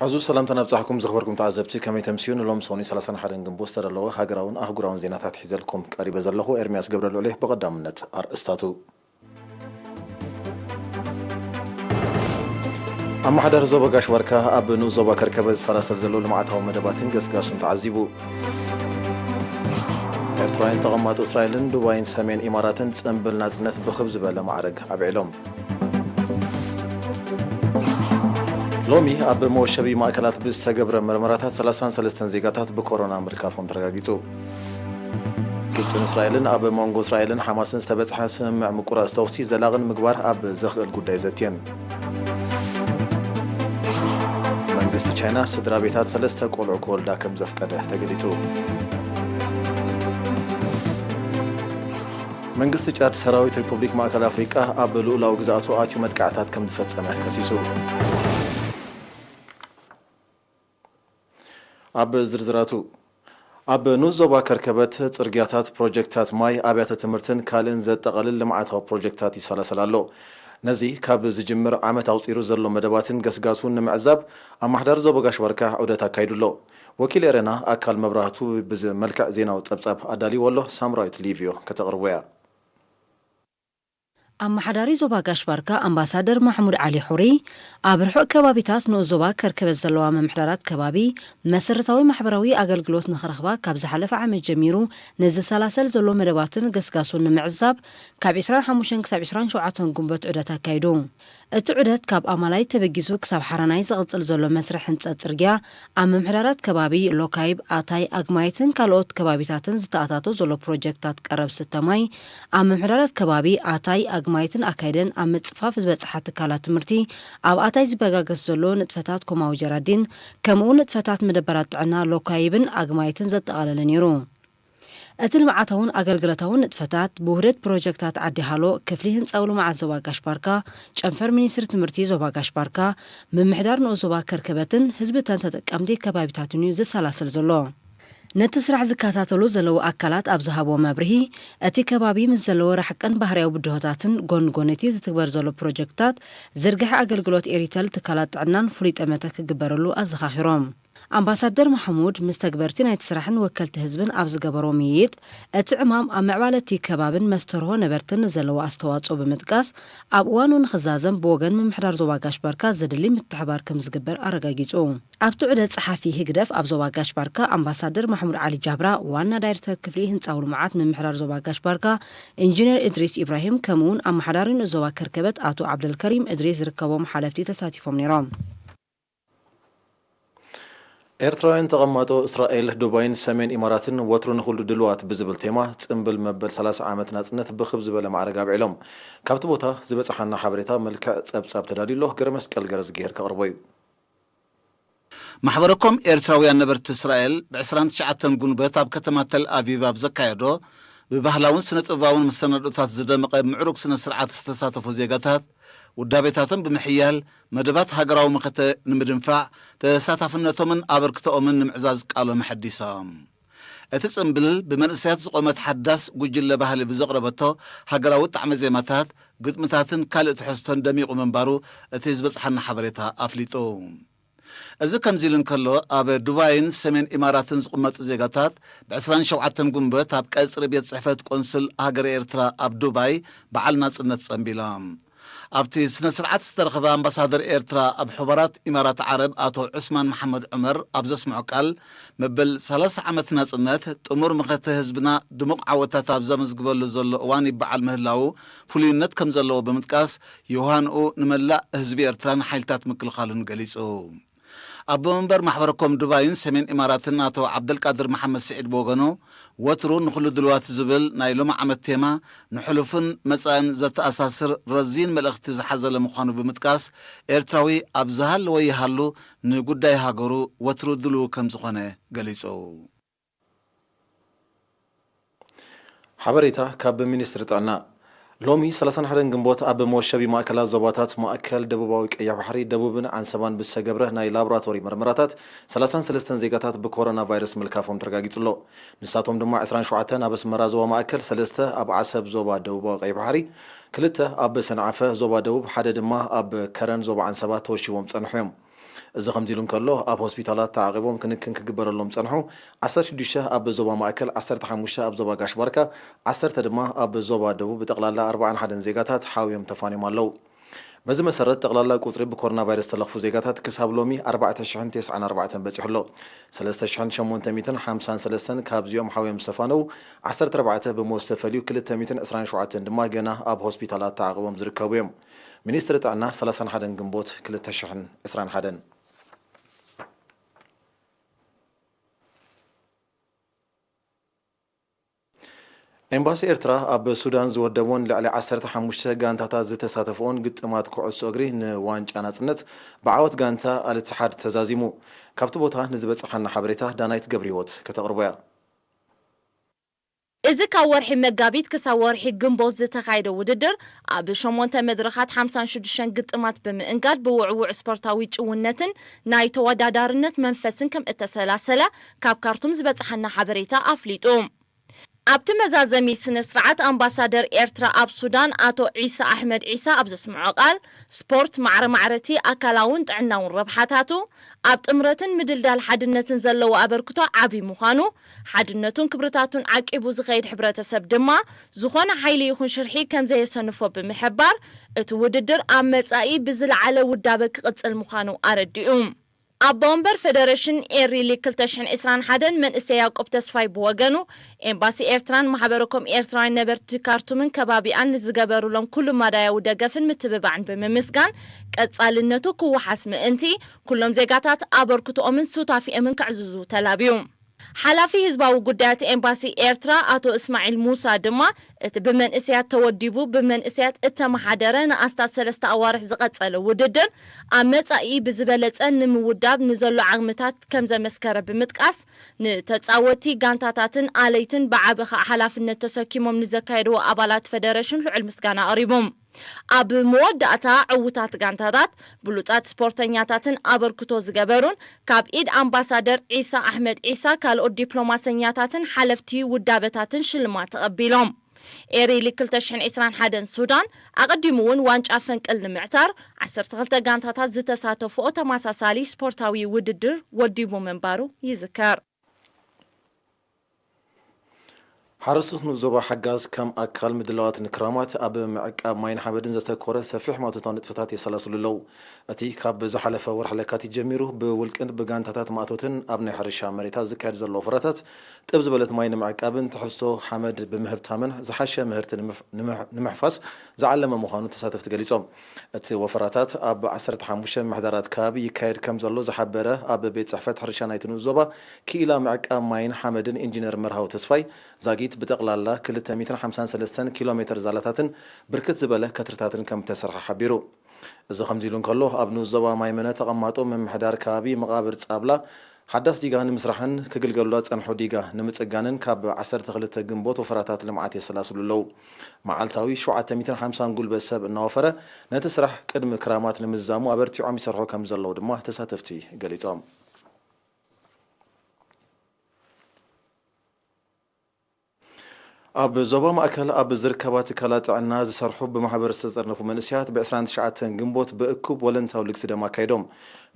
ኣዙ ሰላምታ ናብጻሕኩም ዘኽበርኩም ተዓዘብቲ፣ ከመይ ተምስዩ? ንሎም ሰኒ ሰላሳን ሓደን ግንቦት ዝተዳለወ ሃገራውን ኣህጉራውን ዜናታት ሒዘልኩም ቀሪበ ዘለኹ ኤርምያስ ገብረልዑል እየ። ብቐዳምነት ኣርእስታቱ። ኣመሓዳሪ ዞባ ጋሽ ባርካ ኣብ ንኡስ ዞባ ከርከበ ዝሰላሰል ዘሎ ልምዓታዊ መደባትን ገስጋሱን ተዓዚቡ። ኤርትራውያን ተቐማጦ እስራኤልን ዱባይን ሰሜን ኢማራትን ጽምብል ናጽነት ብኽብ ዝበለ ማዕረግ ኣብዒሎም። ሎሚ ኣብ መወሸቢ ማእከላት ብዝተገብረ መርመራታት ሰላሳን ሰለስተን ዜጋታት ብኮሮና ምልካፎም ተረጋጊጹ። ግብጽን እስራኤልን ኣብ መንጎ እስራኤልን ሓማስን ዝተበጽሐ ስምምዕ ምቁራጽ ተኹሲ ዘላቒ ንምግባር ኣብ ዘኽእል ጉዳይ ዘትየን። መንግስቲ ቻይና ስድራ ቤታት ሰለስተ ቆልዑ ክወልዳ ከም ዘፍቀደ ተገሊጹ። መንግስቲ ጫድ ሰራዊት ሪፑብሊክ ማእከል ኣፍሪቃ ኣብ ልኡላዊ ግዝኣቱ ኣትዩ መጥቃዕታት ከም ዝፈጸመ ከሲሱ። ኣብ ዝርዝራቱ፣ ኣብ ንኡስ ዞባ ከርከበት ጽርግያታት፣ ፕሮጀክታት ማይ፣ ኣብያተ ትምህርትን ካልእን ዘጠቓልል ልምዓታዊ ፕሮጀክታት ይሰላሰል ኣሎ። ነዚ ካብ ዝጅምር ዓመት ኣቑጺሩ ዘሎ መደባትን ገስጋሱን ንምዕዛብ ኣመሓዳሪ ዞባ ጋሽ ባርካ ዑደት ኣካይዱ ኣሎ። ወኪል ኤረና ኣካል መብራህቱ ብዚ መልክዕ ዜናዊ ጸብጻብ ኣዳልይዎ ኣሎ። ሳምራዊት ሊቭዮ ከተቕርቦ እያ። ኣመሓዳሪ ዞባ ጋሽ ባርካ ኣምባሳደር ማሕሙድ ዓሊ ሑሪ፣ ኣብ ርሑቕ ከባቢታት ንኡስ ዞባ ከርከበት ዘለዋ ምምሕዳራት ከባቢ መሰረታዊ ማሕበራዊ ኣገልግሎት ንኽረኽባ ካብ ዝሓለፈ ዓመት ጀሚሩ ንዝሰላሰል ዘሎ መደባትን ገስጋሱን ንምዕዛብ ካብ ዕስራን ሓሙሽተን ክሳብ ዕስራን ሸውዓተን ግንቦት ዑደት ኣካይዱ። እቲ ዑደት ካብ ኣማላይ ተበጊሱ ክሳብ ሓራናይ ዝቕጽል ዘሎ መስርሕ ህንጸት ጽርግያ፣ ኣብ ምምሕዳራት ከባቢ ሎካይብ፣ ኣታይ፣ ኣግማይትን ካልኦት ከባቢታትን ዝተኣታቶ ዘሎ ፕሮጀክታት ቀረብ ስተ ማይ፣ ኣብ ምምሕዳራት ከባቢ ኣታይ፣ ኣግማይትን ኣካይደን ኣብ ምጽፋፍ ዝበጽሓ ትካላት ትምህርቲ፣ ኣብ ኣታይ ዝበጋገስ ዘሎ ንጥፈታት ኮማዊ ጀራዲን፣ ከምኡ ንጥፈታት መደበራት ጥዕና ሎካይብን ኣግማይትን ዘጠቓለለ ነይሩ። እቲ ልምዓታውን ኣገልግሎታውን ንጥፈታት፣ ብውህደት ፕሮጀክታት ዓዲ ሃሎ፣ ክፍሊ ህንጻዊ ልምዓት ዞባ ጋሽ ባርካ፣ ጨንፈር ሚኒስትሪ ትምህርቲ ዞባ ጋሽ ባርካ፣ ምምሕዳር ንኡስ ዞባ ከርከበትን ህዝብተን ተጠቀምቲ ከባቢታትን እዩ ዘሰላስል ዘሎ። ነቲ ስራሕ ዝከታተሉ ዘለዉ ኣካላት ኣብ ዝሃብዎ መብርሂ፣ እቲ ከባቢ ምስ ዘለዎ ራሕቅን ባህርያዊ ብድሆታትን ጎኒ ጎኒ እቲ ዝትግበር ዘሎ ፕሮጀክትታት ዝርግሐ ኣገልግሎት ኤሪተል ትካላት ጥዕናን ፍሉይ ጠመተ ክግበረሉ ኣዘኻኺሮም። ኣምባሳደር ማሕሙድ ምስ ተግበርቲ ናይቲ ስራሕን ወከልቲ ህዝብን ኣብ ዝገበሮ ምይይጥ፣ እቲ ዕማም ኣብ ምዕባለ እቲ ከባብን መስተርሆ ነበርትን ንዘለዎ ኣስተዋጽኦ ብምጥቃስ፣ ኣብ እዋኑ ንኽዛዘም ብወገን ምምሕዳር ዞባ ጋሽ ባርካ ዘድሊ ምትሕባር ከም ዝግበር ኣረጋጊጹ። ኣብቲ ዑደት ጸሓፊ ህግደፍ ኣብ ዞባ ጋሽ ባርካ ኣምባሳደር ማሕሙድ ዓሊ ጃብራ፣ ዋና ዳይሬክተር ክፍሊ ህንጻዊ ልምዓት ምምሕዳር ዞባ ጋሽ ባርካ ኢንጂነር እድሪስ ኢብራሂም፣ ከምኡ'ውን ኣመሓዳሪ ንኡስ ዞባ ከርከበት ኣቶ ዓብደልከሪም እድሪስ ዝርከቦም ሓለፍቲ ተሳቲፎም ነይሮም። ኤርትራውያን ተቐማጦ እስራኤል፣ ዱባይን ሰሜን ኢማራትን ወትሩ ንኹሉ ድሉዋት ብዝብል ቴማ ጽምብል መበል ሰላሳ ዓመት ናጽነት ብኽብ ዝበለ ማዕረግ ኣብዒሎም። ካብቲ ቦታ ዝበጽሓና ሓበሬታ መልክዕ ጸብጻብ ተዳልዩ ኣሎ። ገረመስቀል ገረዝግሄር ከቕርቦ እዩ። ማሕበረኮም ኤርትራውያን ነበርቲ እስራኤል ብ ዕስራን ትሽዓተን ጉንበት ኣብ ከተማ ተል ኣቪቭ ኣብ ዘካየዶ ብባህላውን ስነ ጥበባውን መሰናድኦታት ዝደመቐ ምዕሩግ ስነ ስርዓት ዝተሳተፉ ዜጋታት፣ ውዳቤታቶም ብምሕያል፣ መደባት ሃገራዊ መኸተ ንምድንፋዕ ተሳታፍነቶምን ኣበርክቶኦምን ንምዕዛዝ ቃሎም ኣሐዲሶም። እቲ ጽምብል ብመንእሰያት ዝቖመት ሓዳስ ጉጅለ ባህሊ ብዘቕረበቶ ሃገራዊ ጣዕመ ዜማታት፣ ግጥምታትን ካልእ ትሕዝቶን ደሚቑ ምንባሩ እቲ ዝበጽሓና ሓበሬታ ኣፍሊጡ። እዚ ከምዚ ኢሉ እንከሎ፣ ኣብ ዱባይን ሰሜን ኢማራትን ዝቕመጡ ዜጋታት ብ ዕስራን ሸውዓተን ጉንበት ኣብ ቀጽሪ ቤት ጽሕፈት ቆንስል ሃገረ ኤርትራ ኣብ ዱባይ በዓል ናጽነት ጸምቢሎም። ኣብቲ ስነ ስርዓት ዝተረኸበ ኣምባሳደር ኤርትራ ኣብ ሕቡራት ኢማራት ዓረብ ኣቶ ዑስማን መሓመድ ዑመር ኣብ ዘስምዖ ቃል፣ መበል ሰላሳ ዓመት ናጽነት ጥሙር መኸተ ህዝብና ድሙቕ ዓወታት ኣብ ዘመዝግበሉ ዘሎ እዋን ይበዓል ምህላዉ ፍሉይነት ከም ዘለዎ ብምጥቃስ፣ ዮሃንኡ ንመላእ ህዝቢ ኤርትራን ሓይልታት ምክልኻሉን ገሊጹ። ኣቦ መንበር ማሕበረኮም ዱባይን ሰሜን ኢማራትን ኣቶ ዓብደልቃድር መሓመድ ስዒድ ብወገኑ፣ ወትሩ ንኹሉ ድልዋት ዝብል ናይ ሎሚ ዓመት ቴማ፣ ንሕሉፍን መጻእን ዘተኣሳስር ረዚን መልእኽቲ ዝሓዘለ ምዃኑ ብምጥቃስ፣ ኤርትራዊ ኣብ ዝሃለወ ይሃሉ ንጉዳይ ሃገሩ ወትሩ ድልው ከም ዝኾነ ገሊጹ። ሓበሬታ ካብ ሚኒስትሪ ጥዕና። ሎሚ ሰላሳን ሓደን ግንቦት ኣብ መወሸቢ ማእከላት ዞባታት ማእከል ደቡባዊ ቀይሕ ባሕሪ፣ ደቡብን ዓንሰባን ብዝተገብረ ናይ ላቦራቶሪ መርመራታት ሰላሳን ሰለስተን ዜጋታት ብኮሮና ቫይረስ ምልካፎም ተረጋጊጹ ኣሎ። ንሳቶም ድማ ዕስራን ሸውዓተን ኣብ ኣስመራ ዞባ ማእከል፣ ሰለስተ ኣብ ዓሰብ ዞባ ደቡባዊ ቀይሕ ባሕሪ፣ ክልተ ኣብ ሰንዓፈ ዞባ ደቡብ፣ ሓደ ድማ ኣብ ከረን ዞባ ዓንሰባ ተወሺቦም ጸንሑ እዮም። እዚ ከምዚ ኢሉ እንከሎ፣ ኣብ ሆስፒታላት ተዓቒቦም ክንክን ክግበረሎም ጸንሑ ዓሰርተ ሽዱሽተ ኣብ ዞባ ማእከል፣ ዓሰርተ ሓሙሽተ ኣብ ዞባ ጋሽ ባርካ፣ ዓሰርተ ድማ ኣብ ዞባ ደቡብ፣ ብጠቕላላ ኣርባዓን ሓደን ዜጋታት ሓውዮም ተፋንዮም ኣለዉ። በዚ መሰረት፣ ጠቕላላ ቁጽሪ ብኮሮና ቫይረስ ዝተለኽፉ ዜጋታት ክሳብ ሎሚ ኣርባዕተ ሽሕን ተስዓን ኣርባዕተን በጺሑ ኣሎ። ሰለስተ ሽሕን ሸሞንተ ሚእትን ሓምሳን ሰለስተን ካብዚኦም ሓውዮም ዝተፋነዉ፣ ዓሰርተ ኣርባዕተ ብሞት ዝተፈልዩ፣ ክልተ ሚእትን ዕስራን ሸውዓተን ድማ ገና ኣብ ሆስፒታላት ተዓቒቦም ዝርከቡ እዮም። ሚኒስትሪ ጥዕና፣ ሰላሳን ሓደን ግንቦት ክልተ ሽሕን ዕስራን ሓደን። ኤምባሲ ኤርትራ ኣብ ሱዳን ዝወደቦን ልዕሊ ዓሰርተ ሓሙሽተ ጋንታታት ዝተሳተፍኦን ግጥማት ኩዕሶ እግሪ ንዋንጫ ናጽነት ብዓወት ጋንታ ኣልእትሓድ ተዛዚሙ። ካብቲ ቦታ ንዝበጽሓና ሓበሬታ ዳናይት ገብረህይወት ከተቕርቦ እያ። እዚ ካብ ወርሒ መጋቢት ክሳብ ወርሒ ግንቦት ዝተኻየደ ውድድር፣ ኣብ ሸሞንተ መድረኻት ሓምሳን ሽዱሽተን ግጥማት ብምእንጋድ፣ ብውዕዉዕ ስፖርታዊ ጭውነትን ናይ ተወዳዳርነት መንፈስን ከም እተሰላሰለ ካብ ካርቱም ዝበጽሓና ሓበሬታ ኣፍሊጡ። ኣብቲ መዛዘሚ ስነ ስርዓት፣ ኣምባሳደር ኤርትራ ኣብ ሱዳን ኣቶ ዒሳ ኣሕመድ ዒሳ ኣብ ዘስምዖ ቃል፣ ስፖርት ማዕረ ማዕረቲ ኣካላውን ጥዕናውን ረብሓታቱ፣ ኣብ ጥምረትን ምድልዳል ሓድነትን ዘለዎ ኣበርክቶ ዓቢ ምዃኑ፣ ሓድነቱን ክብርታቱን ዓቂቡ ዝኸይድ ሕብረተሰብ ድማ ዝኾነ ሓይሊ ይኹን ሽርሒ ከም ዘየሰንፎ ብምሕባር፣ እቲ ውድድር ኣብ መጻኢ ብዝለዓለ ውዳበ ክቕጽል ምዃኑ ኣረዲኡ። ኣቦ ወንበር ፌደሬሽን ኤሪ ሊግ ክልተ ሽሕን ዕስራን ሓደን መንእሰይ ያዕቆብ ተስፋይ ብወገኑ፣ ኤምባሲ ኤርትራን ማሕበረኮም ኤርትራውያን ነበርቲ ካርቱምን ከባቢኣን ንዝገበሩሎም ኩሉ መዳያዊ ደገፍን ምትብባዕን ብምምስጋን፣ ቀጻልነቱ ክወሓስ ምእንቲ ኩሎም ዜጋታት ኣበርክቶኦምን ሱታፊኦምን ከዕዝዙ ተላብዩ። ሓላፊ ህዝባዊ ጉዳያት ኤምባሲ ኤርትራ ኣቶ እስማዒል ሙሳ ድማ፣ እቲ ብመንእሰያት ተወዲቡ ብመንእሰያት እተመሓደረ ንኣስታት ሰለስተ ኣዋርሕ ዝቐጸለ ውድድር፣ ኣብ መጻኢ ብዝበለጸ ንምውዳብ ንዘሎ ዓቕምታት ከም ዘመስከረ ብምጥቃስ፣ ንተጻወትቲ፣ ጋንታታትን ኣለይትን ብዓቢ ኸኣ ሓላፍነት ተሰኪሞም ንዘካየድዎ ኣባላት ፈደረሽን ልዑል ምስጋና ኣቕሪቡ። ኣብ መወዳእታ፣ ዕዉታት ጋንታታት፣ ብሉጻት ስፖርተኛታትን ኣበርክቶ ዝገበሩን፣ ካብ ኢድ ኣምባሳደር ዒሳ ኣሕመድ ዒሳ፣ ካልኦት ዲፕሎማሰኛታትን ሓለፍቲ ውዳበታትን ሽልማት ተቐቢሎም። ኤሪ ሊግ ክልተ ሽሕን ዕስራን ሓደን ሱዳን፣ ኣቐዲሙ እውን ዋንጫ ፈንቅል ንምዕታር ዓሰርተ ክልተ ጋንታታት ዝተሳተፍኦ ተመሳሳሊ ስፖርታዊ ውድድር ወዲቡ ምንባሩ ይዝከር። ሓረስቶት ንዞባ ሓጋዝ ከም ኣካል ምድላዋት ንክራማት ኣብ ምዕቃብ ማይን ሓመድን ዘተኮረ ሰፊሕ ማእቶታዊ ንጥፈታት የሰላስሉ ኣለዉ። እቲ ካብ ዝሓለፈ ወርሒ ለካቲት ጀሚሩ ብውልቅን ብጋንታታት ማእቶትን ኣብ ናይ ሕርሻ መሬታት ዝካየድ ዘሎ ወፈራታት ጥብ ዝበለት ማይ ንምዕቃብን ትሕዝቶ ሓመድ ብምህብታምን ዝሓሸ ምህርቲ ንምፍ-፣ ንምሕ-፣ ንምሕፋስ ዝዓለመ ምዃኑ ተሳተፍቲ ገሊጾም። እቲ ወፈራታት ኣብ ዓሰርተ ሓሙሽተ ምምሕዳራት ከባቢ ይካየድ ከም ዘሎ ዝሓበረ ኣብ ቤት ጽሕፈት ሕርሻ ናይቲ ንኡስ ዞባ ክኢላ ምዕቃብ ማይን ሓመድን ኢንጂነር መርሃዊ ተስፋይ፣ ዛጊት ብጠቕላላ ክልተ ሚእትን ሓምሳን ሰለስተን ኪሎ ሜተር ዛላታትን ብርክት ዝበለ ከትርታትን ከም እተሰርሐ ሓቢሩ። እዚ ከምዚ ኢሉ እንከሎ፣ ኣብ ንኡስ ዞባ ማይመነ ተቐማጦ ምምሕዳር ከባቢ መቓብር ጻብላ ሓዳስ ዲጋ ንምስራሕን ክግልገሉላ ዝጸንሑ ዲጋ ንምጽጋንን ካብ ዓሰርተ ክልተ ግንቦት ወፈራታት ልምዓት የሰላስሉ ኣለዉ። መዓልታዊ ሸውዓተ ሚእትን ሓምሳን ጉልበት ሰብ እናወፈረ ነቲ ስራሕ ቅድሚ ክራማት ንምዝዛሙ ኣበርቲዖም ይሰርሑ ከም ዘለዉ ድማ ተሳተፍቲ ገሊጾም። ኣብ ዞባ ማእከል ኣብ ዝርከባ ትካላት ጥዕና ዝሰርሑ ብማሕበር ዝተጠርነፉ መንእሰያት ብ ዕስራን ትሽዓተን ግንቦት ብእኩብ ወለንታዊ ልግሲ ደም ኣካይዶም።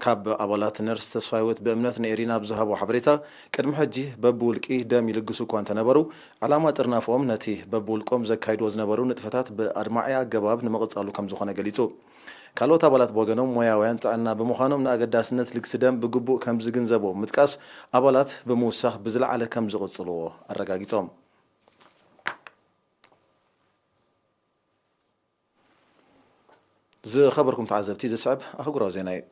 ካብ ኣባላት ነርስ ተስፋ ህይወት ብእምነት ንኤሪና ኣብ ዝሃቦ ሓበሬታ፣ ቅድሚ ሕጂ በብውልቂ ደም ይልግሱ እኳ እንተነበሩ፣ ዕላማ ጥርናፎም ነቲ በብውልቆም ዘካይድዎ ዝነበሩ ንጥፈታት ብኣድማዒ ኣገባብ ንምቕጻሉ ከም ዝኾነ ገሊጹ። ካልኦት ኣባላት ብወገኖም ሞያውያን ጥዕና ብምዃኖም ንኣገዳስነት ልግሲ ደም ብግቡእ ከም ዝግንዘብዎ ብምጥቃስ ኣባላት ብምውሳኽ ብዝለዓለ ከም ዝቕጽልዎ ኣረጋጊጾም። ዝኸበርኩም ተዓዘብቲ ዝስዕብ ኣህጉራዊ ዜና እዩ።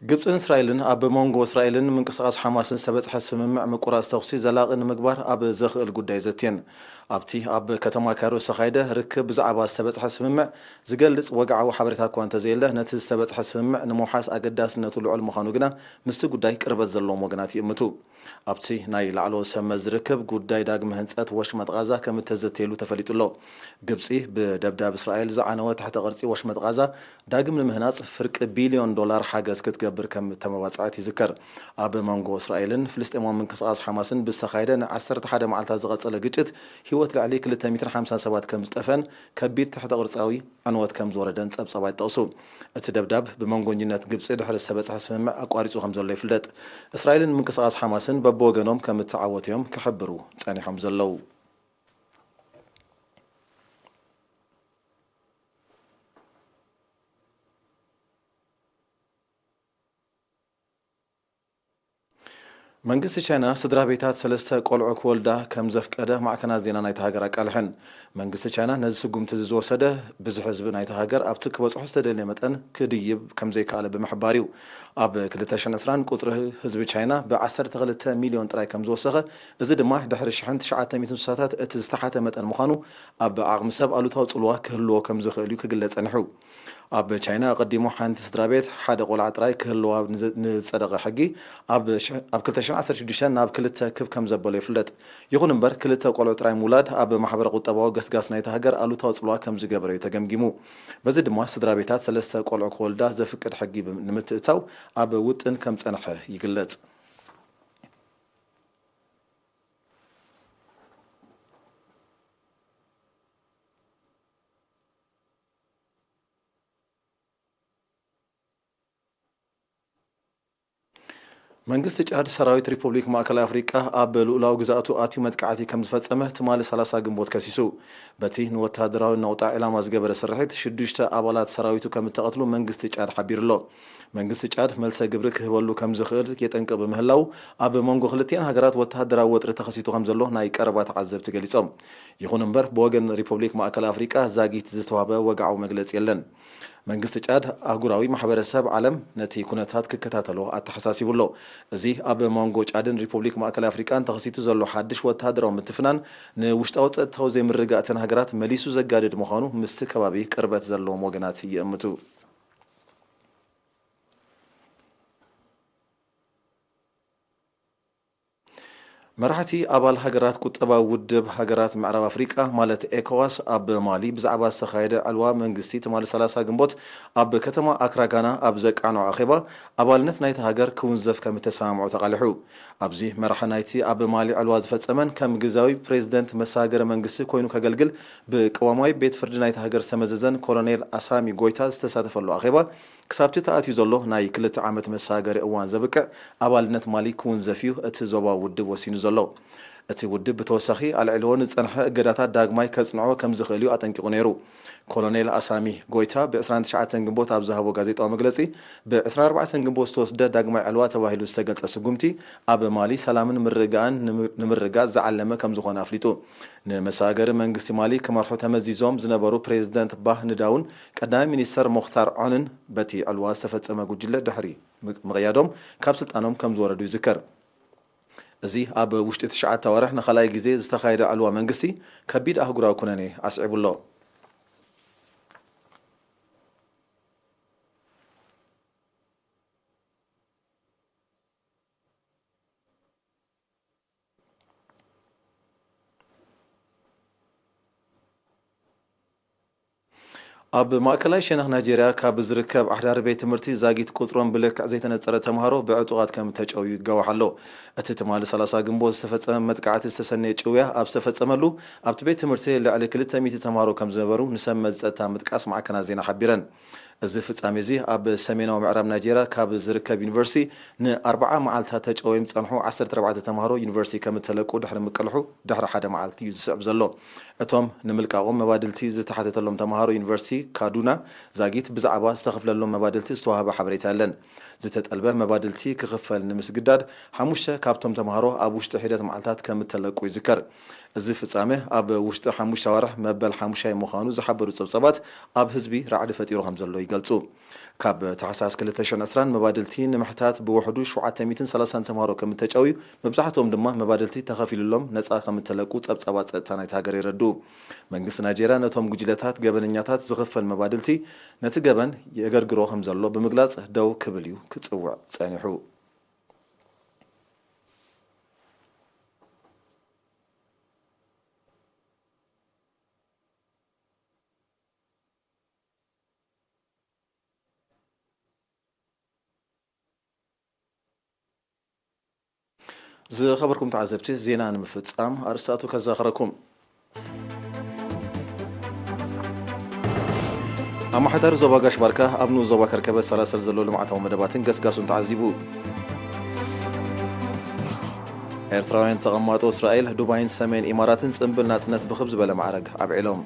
ግብጽን እስራኤልን ኣብ መንጎ እስራኤልን ምንቅስቓስ ሓማስን ዝተበጽሐ ስምምዕ ምቁራጽ ተኹሲ ዘላቒ ንምግባር ኣብ ዘኽእል ጉዳይ ዘትየን። ኣብቲ ኣብ ከተማ ካይሮ ዝተኻየደ ርክብ ብዛዕባ ዝተበጽሐ ስምምዕ ዝገልጽ ወግዓዊ ሓበሬታ እኳ እንተዘየለ፣ ነቲ ዝተበጽሐ ስምምዕ ንምውሓስ ኣገዳስነቱ ልዑል ምዃኑ ግና ምስቲ ጉዳይ ቅርበት ዘለዎም ወገናት ይእምቱ። ኣብቲ ናይ ላዕለዎት ሰብ መዚ ርክብ ጉዳይ ዳግመ ህንጸት ወሽመጥ ቓዛ ከም እተዘተየሉ ተፈሊጡ ኣሎ። ግብጺ ብደብዳብ እስራኤል ዝዓነወ ትሕተ ቅርጺ ወሽመጥ ቓዛ ዳግም ንምህናጽ ፍርቂ ቢልዮን ዶላር ሓገዝ ክትገብር ክነብር ከም እተመባጽዐት ይዝከር። ኣብ መንጎ እስራኤልን ፍልስጤማዊ ምንቅስቓስ ሓማስን ብዝተኻየደ ን ዓሰርተ ሓደ መዓልታት ዝቐጸለ ግጭት፣ ህይወት ልዕሊ ክልተ ሚእትን ሓምሳን ሰባት ከም ዝጠፍአን ከቢድ ትሕተ ቅርጻዊ ዕንወት ከም ዝወረደን ጸብጻባት ይጠቕሱ። እቲ ደብዳብ ብመንጎኝነት ግብጺ ድሕሪ ዝተበጽሐ ስምምዕ ኣቋሪጹ ከም ዘሎ ይፍለጥ። እስራኤልን ምንቅስቓስ ሓማስን በብወገኖም ከም እተዓወቱ እዮም ክሕብሩ ጸኒሖም ዘለዉ። መንግስቲ ቻይና ስድራ ቤታት ሰለስተ ቆልዑ ክወልዳ ከም ዘፍቀደ ማዕከናት ዜና ናይታ ሃገር ኣቃልሐን። መንግስቲ ቻይና ነዚ ስጉምቲ እዚ ዝወሰደ፣ ብዝሒ ህዝቢ ናይታ ሃገር ኣብቲ ክበጽሖ ዝተደልየ መጠን ክድይብ ከም ዘይከኣለ ብምሕባር እዩ። ኣብ ክልተ ሽሕን ዕስራን ቁጽሪ ህዝቢ ቻይና ብ ዓሰርተ ክልተ ሚልዮን ጥራይ ከም ዝወሰኸ፣ እዚ ድማ ድሕሪ ሽሕን ትሽዓተ ሚእትን ስሳታት እቲ ዝተሓተ መጠን ምዃኑ፣ ኣብ ዓቕሚ ሰብ ኣሉታዊ ጽልዋ ክህልዎ ከም ዝኽእል እዩ ክግለጽ ጸኒሑ። ኣብ ቻይና ኣቐዲሙ ሓንቲ ስድራ ቤት ሓደ ቆልዓ ጥራይ ክህልዋ ንዘ-፣ ንዝጸደቐ ሕጊ፣ ኣብ ሽ-፣ ኣብ ክልተ ሽሕን ዓሰርተ ሽዱሽተን ናብ ክልተ ክብ ከም ዘበሎ ይፍለጥ። ይኹን እምበር፣ ክልተ ቆልዑ ጥራይ ምውላድ ኣብ ማሕበረ ቁጠባዊ ገስጋስ ናይታ ሃገር ኣሉታዊ ጽልዋ ከም ዝገበረ እዩ ተገምጊሙ። በዚ ድማ፣ ስድራ ቤታት ሰለስተ ቆልዑ ክወልዳ ዘፍቅድ ሕጊ ብ-፣ ንምትእትታው ኣብ ውጥን ከም ጸንሐ ይግለጽ። መንግስቲ ጫድ፣ ሰራዊት ሪፑብሊክ ማእከላይ ኣፍሪቃ ኣብ ልኡላዊ ግዝኣቱ ኣትዩ መጥቃዕቲ ከም ዝፈጸመ ትማሊ ሰላሳ ግንቦት ከሲሱ። በቲ ንወተሃደራዊ ነቑጣ ዒላማ ዝገበረ ስርሒት፣ ሽዱሽተ ኣባላት ሰራዊቱ ከም እተቐትሉ መንግስቲ ጫድ ሓቢሩ ኣሎ። መንግስቲ ጫድ መልሰ ግብሪ ክህበሉ ከም ዝኽእል የጠንቅቕ ብምህላው፣ ኣብ መንጎ ክልቲኣን ሃገራት ወተሃደራዊ ወጥሪ ተኸሲቱ ከም ዘሎ ናይ ቀረባ ተዓዘብቲ ገሊጾም። ይኹን እምበር፣ ብወገን ሪፑብሊክ ማእከል ኣፍሪቃ ዛጊት ዝተዋህበ ወግዓዊ መግለጺ የለን። መንግስቲ ጫድ፣ ኣህጉራዊ ማሕበረሰብ ዓለም ነቲ ኩነታት ክከታተሎ ኣተሓሳሲቡ ኣሎ። እዚ ኣብ መንጎ ጫድን ሪፑብሊክ ማእከል ኣፍሪቃን ተኸሲቱ ዘሎ ሓድሽ ወተሃደራዊ ምትፍናን፣ ንውሽጣዊ ጸጥታዊ ዘይምርግጋእ እተን ሃገራት መሊሱ ዘጋድድ ምዃኑ ምስቲ ከባቢ ቅርበት ዘለዎም ወገናት ይእምቱ። መራሕቲ ኣባል ሃገራት ቁጠባዊ ውድብ ሃገራት ምዕራብ ኣፍሪቃ፣ ማለት ኤኮዋስ፣ ኣብ ማሊ ብዛዕባ ዝተኻየደ ዕልዋ መንግስቲ ትማሊ ሰላሳ ግንቦት ኣብ ከተማ ኣክራ ጋና ኣብ ዘቃንዖ ኣኼባ፣ ኣባልነት ናይታ ሃገር ክውንዘፍ ከም እተሰማምዑ ተቓሊሑ። ኣብዚ መራሒ ናይቲ ኣብ ማሊ ዕልዋ ዝፈጸመን ከም ግዝያዊ ፕሬዝደንት መሰጋገሪ መንግስቲ ኮይኑ ከገልግል ብቅዋማዊ ቤት ፍርዲ ናይታ ሃገር ዝተመዘዘን ኮሎኔል ኣሳሚ ጎይታ ዝተሳተፈሉ ኣኼባ፣ ክሳብቲ ተኣትዩ ዘሎ ናይ ክልተ ዓመት መሰጋገሪ እዋን ዘብቅዕ ኣባልነት ማሊ ክውንዘፍ እዩ እቲ ዞባዊ ውድብ ወሲኑ ዘሎ። እቲ ውድብ ብተወሳኺ ኣልዒልዎ ንዝጸንሐ እገዳታት ዳግማይ ከጽንዖ ከም ዝኽእል እዩ ኣጠንቂቑ ነይሩ። ኮሎኔል ኣሳሚ ጎይታ ብ ዕስራን ትሽዓተን ግንቦት ኣብ ዝሃቦ ጋዜጣዊ መግለጺ፣ ብ ዕስራን ኣርባዕተን ግንቦት ዝተወስደ ዳግማይ ዕልዋ ተባሂሉ ዝተገልጸ ስጉምቲ፣ ኣብ ማሊ ሰላምን ምርግጋእን ንምርጋጽ ዝዓለመ ከም ዝኾነ ኣፍሊጡ። ንመሰጋገሪ መንግስቲ ማሊ ክመርሑ ተመዚዞም ዝነበሩ ፕሬዝደንት ባህ ንዳውን ቀዳማይ ሚኒስተር ሞኽታር ዖንን በቲ ዕልዋ ዝተፈጸመ ጉጅለ ድሕሪ ምቕ-፣ ምቕያዶም ካብ ስልጣኖም ከም ዝወረዱ ይዝከር። እዚ ኣብ ውሽጢ ትሽዓተ ኣዋርሕ ንኻልኣይ ግዜ ዝተኻየደ ዕልዋ መንግስቲ ከቢድ ኣህጉራዊ ኩነኔ ኣስዒቡ ኣሎ። ኣብ ማእከላይ ሸነኽ ናይጄርያ ካብ ዝርከብ ኣሕዳሪ ቤት ትምህርቲ ዛጊት ቁጽሮም ብልክዕ ዘይተነጸረ ተምሃሮ ብዕጡቓት ከም ተጨውዩ ይጋዋሕ ኣሎ። እቲ ትማሊ ሰላሳ ግንቦት ዝተፈጸመ መጥቃዕቲ ዝተሰነየ ጭውያ ኣብ ዝተፈጸመሉ፣ ኣብቲ ቤት ትምህርቲ ልዕሊ ክልተ ሚእቲ ተምሃሮ ከም ዝነበሩ ንሰብ መዚ ጸጥታ ምጥቃስ ማዕከናት ዜና ሓቢረን። እዚ ፍጻሜ እዚ ኣብ ሰሜናዊ ምዕራብ ናይጄርያ ካብ ዝርከብ ዩኒቨርሲቲ ንኣርብዓ መዓልታት ተጨውዮም ዝጸንሑ ዓሰርተ ኣርባዕተ ተምሃሮ ዩኒቨርሲቲ ከም እተለቁ ድሕሪ ምቅልሑ ድሕሪ ሓደ መዓልቲ እዩ ዝስዕብ ዘሎ። እቶም ንምልቃቖም መባድልቲ ዝተሓተተሎም ተምሃሮ ዩኒቨርሲቲ ካዱና ዛጊት ብዛዕባ ዝተኸፍለሎም መባድልቲ ዝተዋህበ ሓበሬታ የለን። ዝተጠልበ መባድልቲ ክኽፈል ንምስግዳድ ሓሙሽተ ካብቶም ተምሃሮ ኣብ ውሽጢ ሒደት መዓልታት ከም እተለቁ ይዝከር። እዚ ፍጻመ ኣብ ውሽጢ ሓሙሽተ ኣዋርሕ መበል ሓሙሻይ ምዃኑ ዝሓበሩ ጸብጻባት ኣብ ህዝቢ ራዕዲ ፈጢሩ ከም ዘሎ ይገልጹ። ካብ ታሕሳስ ክልተ ሽሕን ዕስራን መባድልቲ ንምሕታት ብውሕዱ ሸውዓተ ሚእትን ሰላሳን ተምሃሮ ከም እተጨውዩ፣ መብዛሕትኦም ድማ መባድልቲ ተኸፊሉሎም ነጻ ከም እተለቁ ጸብጻባት ጸጥታ ናይታ ሃገር የረድኡ። መንግስቲ ናይጄርያ ነቶም ጉጅለታት ገበነኛታት ዝኽፈል መባድልቲ ነቲ ገበን የገርግሮ ከም ዘሎ ብምግላጽ ደው ክብል እዩ ክጽውዕ ጸኒሑ። ዝኸበርኩም ተዓዘብቲ፣ ዜና ንምፍጻም ኣርእስታቱ ከዘኻኽረኩም። ኣመሓዳሪ ዞባ ጋሽ ባርካ ኣብ ንኡስ ዞባ ከርከበ ሰላሰል ዘሎ ልምዓታዊ መደባትን ገስጋሱን ተዓዚቡ። ኤርትራውያን ተቐማጦ እስራኤል፣ ዱባይን ሰሜን ኢማራትን ጽምብል ናጽነት ብኽብ ዝበለ ማዕረግ ኣብዒሎም።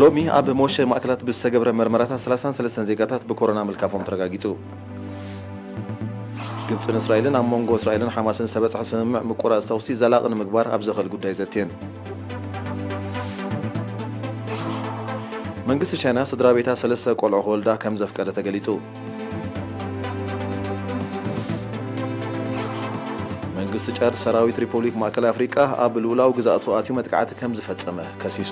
ሎሚ ኣብ ሞሸ ማእከላት ብዝተገብረ መርመራታት ሰላሳን ሰለስተን ዜጋታት ብኮሮና ምልካፎም ተረጋጊጹ። ግብጽን እስራኤልን ኣብ መንጎ እስራኤልን ሓማስን ዝተበጽሐ ስምምዕ ምቁራጽ ተኹሲ ዘላቒ ንምግባር ኣብ ዘኽእል ጉዳይ ዘትየን። መንግስቲ ቻይና ስድራ ቤታ ሰለስተ ቆልዑ ክወልዳ ከም ዘፍቀደ ተገሊጹ። መንግስቲ ጫድ ሰራዊት ሪፑብሊክ ማእከላይ ኣፍሪቃ ኣብ ልኡላዊ ግዛእቱ ኣትዩ መጥቃዕቲ ከም ዝፈጸመ ከሲሱ።